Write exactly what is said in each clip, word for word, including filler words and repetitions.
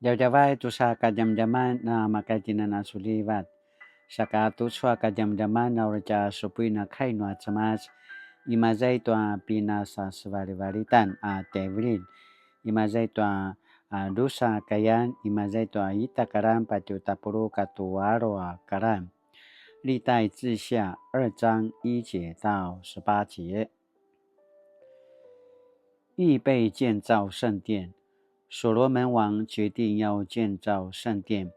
Djavadjavay tusa kadjamadjaman na makaitinan a sulivat. Saka tucu a kadjamadjaman na uri tja supuin a kai nua Cemas, imaza i tua pinasasevalivalitan a tjaivililj, imaza i tua a, drusa kayan, imaza i tua ita karan patje tapuluq katua alu a karan. 历代志下二章一节到十八节。预备建造圣殿。所罗门王决定要建造圣殿，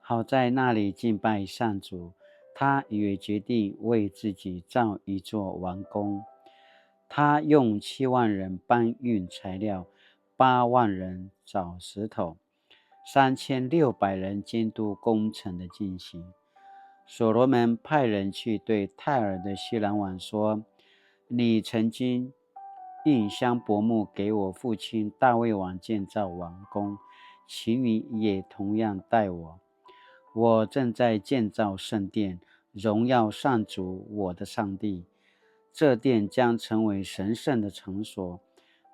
好在那里敬拜上主。他也决定为自己造一座王宫。他用七万人搬运材料，八万人找石头，三千六百人监督工程的进行。所罗门派人去对泰尔的希兰王说：“你曾经运香柏木给我父亲大卫王建造王宫，请你也同样待我。我正在建造圣殿，荣耀上主我的上帝。这殿将成为神圣的场所，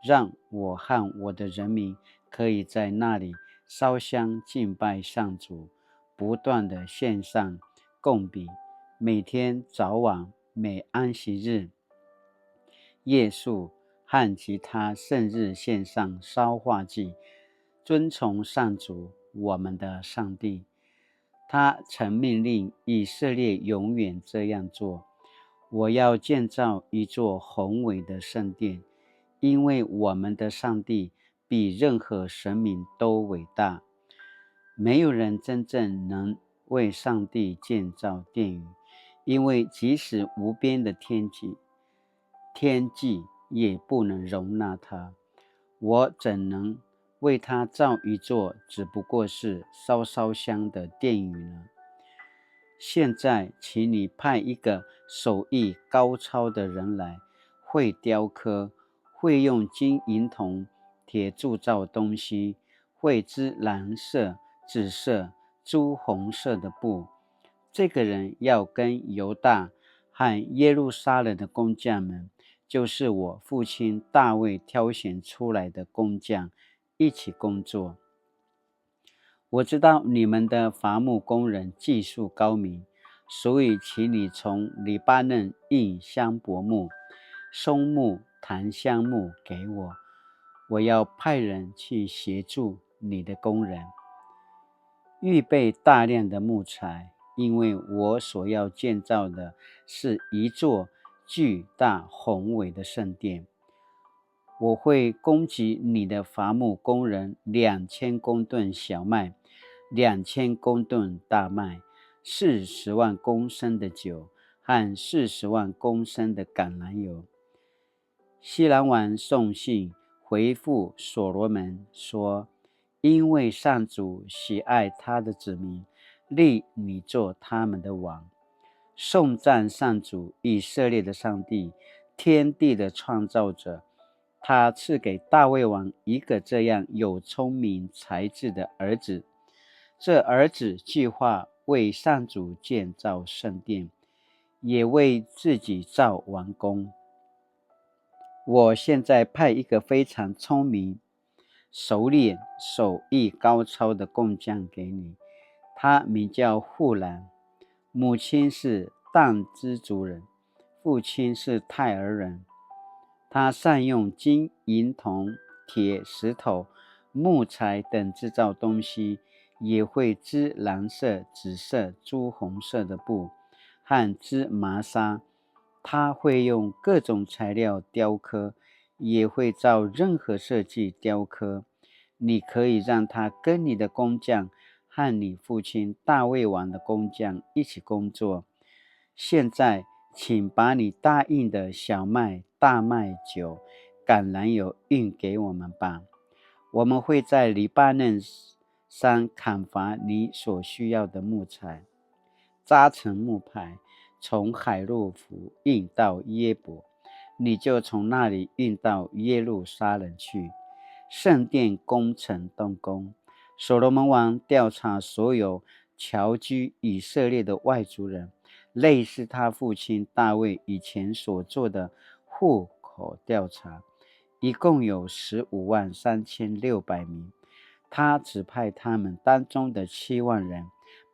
让我和我的人民可以在那里烧香敬拜上主，不断地献上供饼，每天早晚，每安息日、月朔和其他圣日献上烧化祭，遵从上主我们的上帝。他曾命令以色列永远这样做。我要建造一座宏伟的圣殿，因为我们的上帝比任何神明都伟大。没有人真正能为上帝建造殿宇，因为即使无边的天际，天际也不能容纳他。我怎能为他造一座只不过是烧烧香的殿宇呢？现在，请你派一个手艺高超的人来，会雕刻，会用金银铜铁铸造东西，会织蓝色、紫色、朱红色的布。这个人要跟犹大和耶路撒冷的工匠们，就是我父亲大卫挑选出来的工匠一起工作。我知道你们的伐木工人技术高明，所以请你从黎巴嫩运香柏木、松木、檀香木给我。我要派人去协助你的工人，预备大量的木材，因为我所要建造的是一座巨大宏伟的圣殿。我会供给你的伐木工人两千公吨小麦，两千公吨大麦，四十万公升的酒和四十万公升的橄榄油。”希兰王送信回复所罗门说：“因为上主喜爱他的子民，立你做他们的王。颂赞上主，以色列的上帝，天地的创造者。他赐给大卫王一个这样有聪明才智的儿子。这儿子计划为上主建造圣殿，也为自己造王宫。我现在派一个非常聪明、熟练、手艺高超的工匠给你，他名叫户兰，母亲是但支族人，父亲是泰尔人。他善用金、银、铜、铁、石头、木材等制造东西，也会织蓝色、紫色、朱红色的布，和织麻纱。他会用各种材料雕刻，也会照任何设计雕刻。你可以让他跟你的工匠和你父亲大卫王的工匠一起工作。现在，请把你答应的小麦、大麦、酒、橄榄油运给我们吧。我们会在黎巴嫩山砍伐你所需要的木材，扎成木排，从海路湖运到约伯，你就从那里运到耶路撒冷去。圣殿工程动工。所罗门王调查所有侨居以色列的外族人，类似他父亲大卫以前所做的户口调查，一共有十五万三千六百名。他指派他们当中的七万人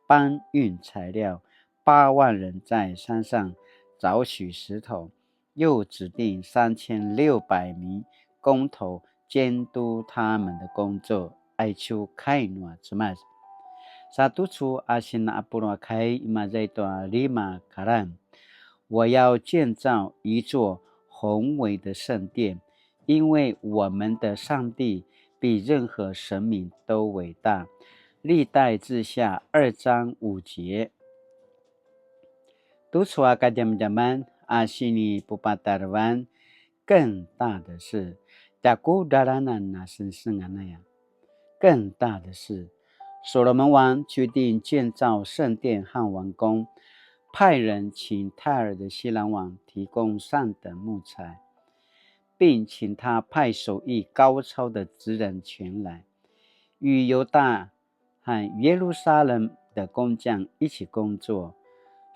搬运材料，八万人在山上找取石头，又指定三千六百名工头监督他们的工作。Aicu kai nua Cemas. Sa tucu a sina apuru a kai imaza i tua lima karan. 我要建造一座宏伟的圣殿，因为我们的上帝比任何神明都伟大。历代志下二章五节。Tucu a kadjamadjaman a sini pupatarevan 更大的事, tjakudralanan a sengsengan aya. 更大的事，所罗门王决定建造圣殿和王宫，派人请泰尔的希兰王提供上等木材，并请他派手艺高超的职人前来，与犹大和耶路撒冷的工匠一起工作。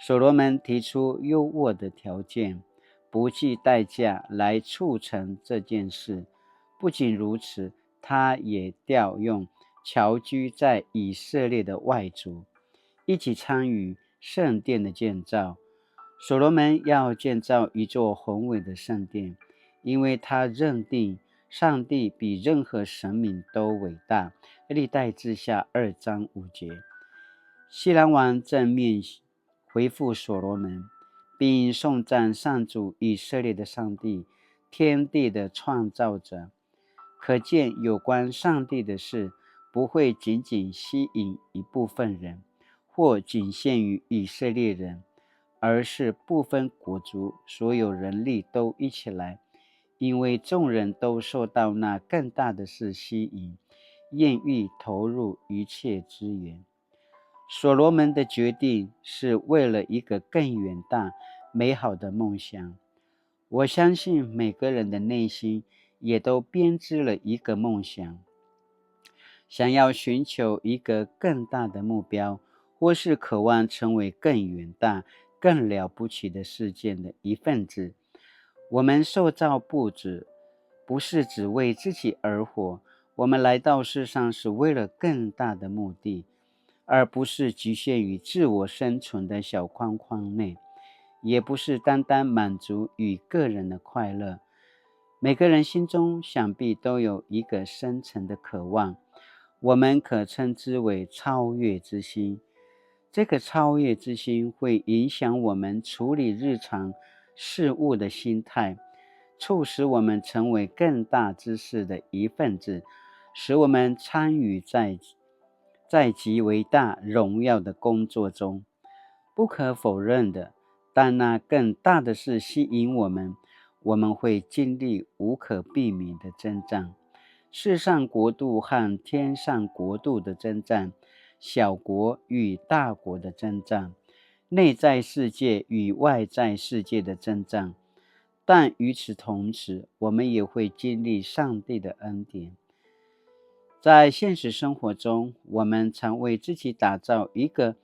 所罗门提出优渥的条件，不计代价来促成这件事。不仅如此，他也调用侨居在以色列的外族，一起参与圣殿的建造。所罗门要建造一座宏伟的圣殿，因为他认定上帝比任何神明都伟大。历代志下二章五节。希兰王正面回复所罗门，并颂赞上主以色列的上帝，天地的创造者。可见有关上帝的事不会仅仅吸引一部分人，或仅限于以色列人，而是不分国族，所有人力都一起来，因为众人都受到那更大的事吸引，愿意投入一切资源。所罗门的决定是为了一个更远大、美好的梦想。我相信每个人的内心也都编织了一个梦想，想要寻求一个更大的目标，或是渴望成为更远大、更了不起的事件的一份子。我们受造不只，不是只为自己而活，我们来到世上是为了更大的目的，而不是局限于自我生存的小框框内，也不是单单满足于个人的快乐。每个人心中想必都有一个深层的渴望，我们可称之为超越之心。这个超越之心会影响我们处理日常事务的心态，促使我们成为更大之事的一份子，使我们参与在，在极伟大荣耀的工作中。不可否认的，当那更大的事吸引我们，我们会经历无可避免的征战。世上国度和天上国度的征战，小国与大国的征战，内在世界与外在世界的征战。但与此同时，我们也会经历上帝的恩典。在现实生活中，我们常为自己打造一个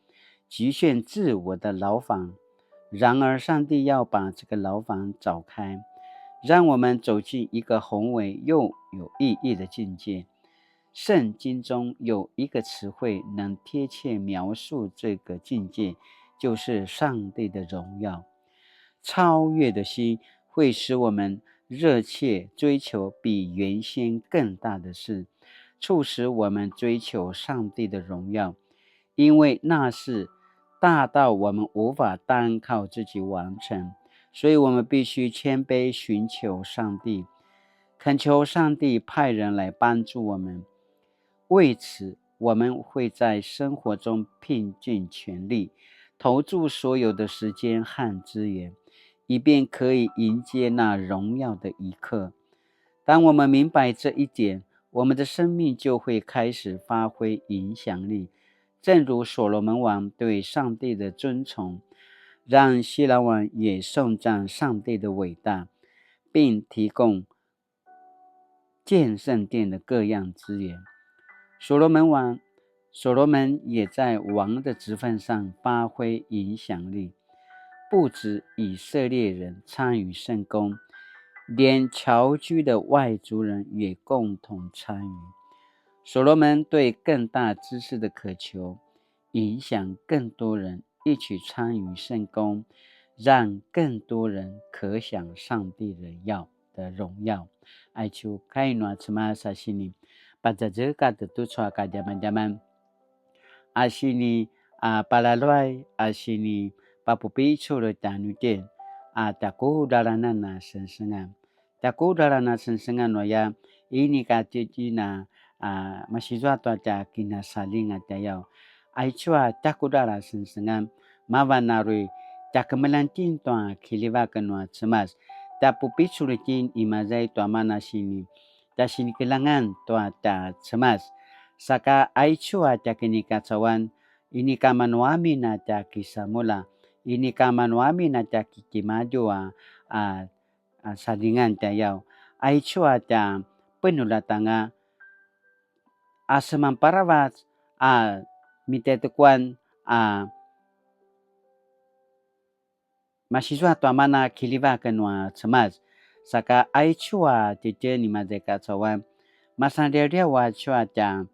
局限自我的牢房，然而上帝要把这个牢房凿开，让我们走进一个宏伟又有意义的境界。圣经中有一个词汇能贴切描述这个境界，就是上帝的荣耀。超越的心会使我们热切追求比原先更大的事，促使我们追求上帝的荣耀，因为那是大到我们无法单靠自己完成，所以我们必须谦卑寻求上帝，恳求上帝派人来帮助我们。为此，我们会在生活中拼尽全力，投注所有的时间和资源，以便可以迎接那荣耀的一刻。当我们明白这一点，我们的生命就会开始发挥影响力。正如所罗门王对上帝的尊崇，让希兰王也颂赞上帝的伟大，并提供建圣殿的各样资源。所罗门王，所罗门也在王的职分上发挥影响力，不止以色列人参与圣工，连侨居的外族人也共同参与。所罗门对更大知识的渴求，影响更多人一起参与圣工，让更多人可享上帝荣耀的荣耀。Aicu kai nua Cemas a sini pazazekatj tucu a kadjamadjaman, a sini a palaluay, a sini papupicul tjanuitjen a tjakudralanan a sengsengan. Tjakudralan a sengsengan nu aya, inika tjitjina a masizua tua tja kinasalinga tjayaw. Aicu a tjakudral a sengsengan, mavan a uri tjakemeljang itjen tua kiljivaken nua Cemas. Tjapupicul itjen imaza i tua mana sini, tja sinikeljangan tua tja Cemas. Saka aicu a tja kinikacauan, inika manu amin a tja kisamulja, inika manu amin a tja kitimadju a, a, a salingan tjayaw. Aicu a tja penuljatanga a seman paravac a mitjaitekuan a masizua tua mana kiljivaken nua Cemas. Saka aicu a tjitjen imaza i kacauan, masanliawliaw aicu a tja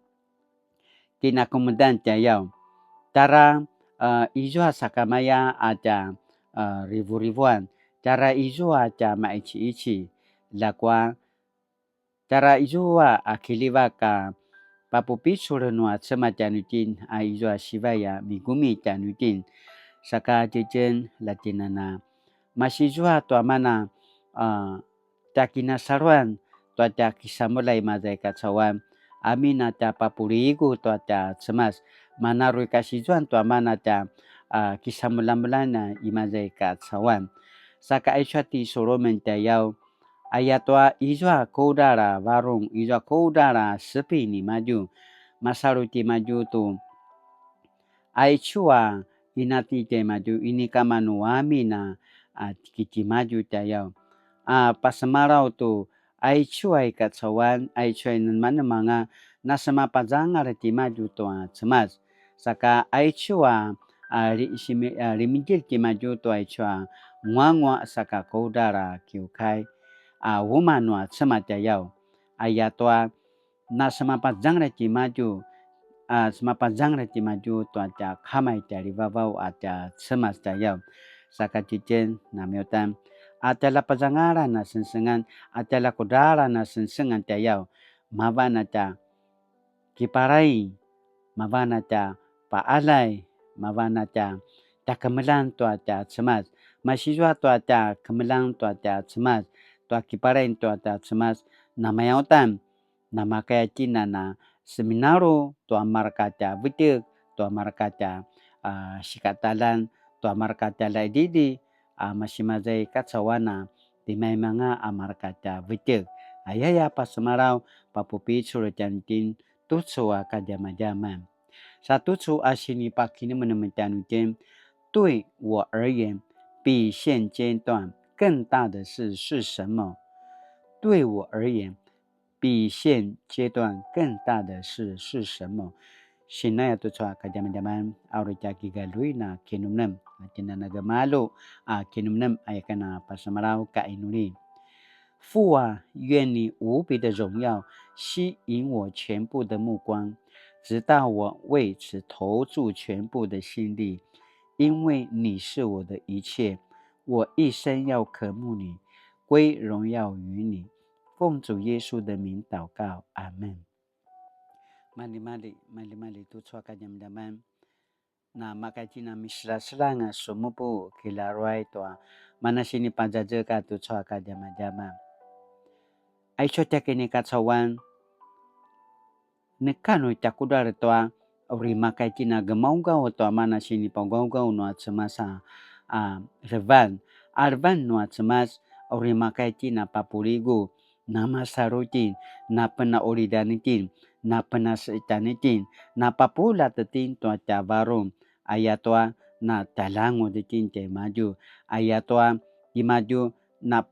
kinakemudan tjayaw. Tjara, eh, izua sakamaya a tja, eh, rivurivuan, tjara izua tja maiciici, ljakua tjara izua a kiljivak a papupicul nua Cemas tjanuitjen a izua sivai a migumi tjanuitjen. Saka tjitjen latinana masizua tua mana, a, tja kinasaluan tua tja kisamulja imaza i kacauan, amin a tja papuligu tua tja Cemas, mana uri kasizuan tua mana tja, a, kisamuljamuljan a imaza i kacauan. Saka aicu a ti Solomon tjayaw, ayatua izua kudral a varung, izua kudral a sepi nimadju, masalu timadju tu aicu a inati tjaimadju, inika manu amin a, a, kitimadju tjayaw. A, pasemalaw tu aicu a i kacauan, aicu a i nemanemanga, na semapazangal timadju tua Cemas. Saka aicu a, a, li-, simi-, a, limidil timadju tua aicu a nguanguaq saka kudral a kiukai, a, umaq nua Cemas tjayaw. Ayatua na semapazangal timadju, a, semapazangal timadju tua tja Kama i tjalivavaw a tja Cemas tjayaw. Saka tjitjen namiutan, a, tjaljapazangalan a sengsengan, a, tjaljakudralan a sengsengan tjayaw, mavan a tja kiparaing, mavan a tja paalay, mavan a tja, tja kemeljang tua tja Cemas, masizua tua tja kemeljang tua tja Cemas, tua kiparaing tua tja Cemas, namaya uta, namakaya itjen a seminalu tua mareka tja vetjek, tua mareka tja, a, sikataqaljan, tua mareka tja laididi, a, masi maza i kacauan a timaimanga a mareka tja vetjek. Ayaya pasemalaw, papupicul tjanuitjen tucu a kadjamadjaman. Sa tucu a sinipakinemenem tjanuitjen, 对我而言，比现阶段更大的事是什么？对我而言，比现阶段更大的事是什么？ Sinaya tucu a kadjamadjaman, a uri tja kigaluin a kinemenem, a tjinana gemalju a kinemenem, aya ken a pasemalaw ka inuli. 父啊，愿你无比的荣耀吸引我全部的目光，直到我为此投注全部的心力，因为你是我的一切，我一生要渴慕你，归荣耀于你。奉主耶稣的名祷告，阿门。Maljimalji, maljimalji tucu a kadjamadjaman. Namakaya itjen a miselaselang a sumupu kilaruay tua mana sinipazazekatj tucu a kadjamadjaman. Aicu a tja kinikacauan, neka nu tja kudral tua uri makaya itjen a gemaugaw tua mana sinipagaugaw nua Cemas a, a, levan. A levan nua Cemas uri makaya itjen a papuligu, namasalu itjen, napenaulidan itjen, napenasetan itjen, napapuljat itjen tua tja varung, ayatua natalanguaq itjen tjaimadju, ayatua timadju na,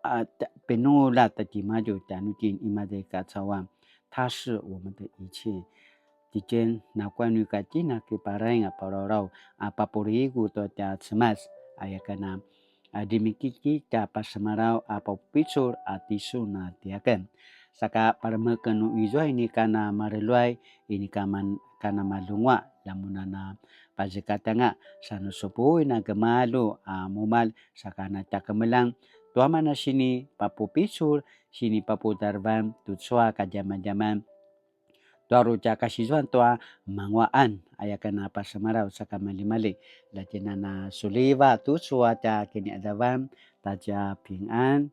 a, tja-, penuljat timadju tjanuitjen imaza i kacauan. 他是我们的一切。 Tjitjen, nakuya nu ika itjen a kiparaing a palawlaw a papuligu tua tja Cemas, aya ken a, a, demikiki tja pasemalaw a papupicul a tisun a tiaken. saka paremeken nu izua inika na mareluay, inika man-, kana malungua, lamunana pazekatanga, sa nu supuin a gemalju a mumalj, saka na tja kemeljang, tua mana sini papupicul, sini paputarvan, tucu a kadjamadjaman, tua uri tja kasizuan tua manguaqan, aya ken a pasemalaw saka malimali, la tjinana suliva tucu a tja kiniqadavan, ta tja pingan,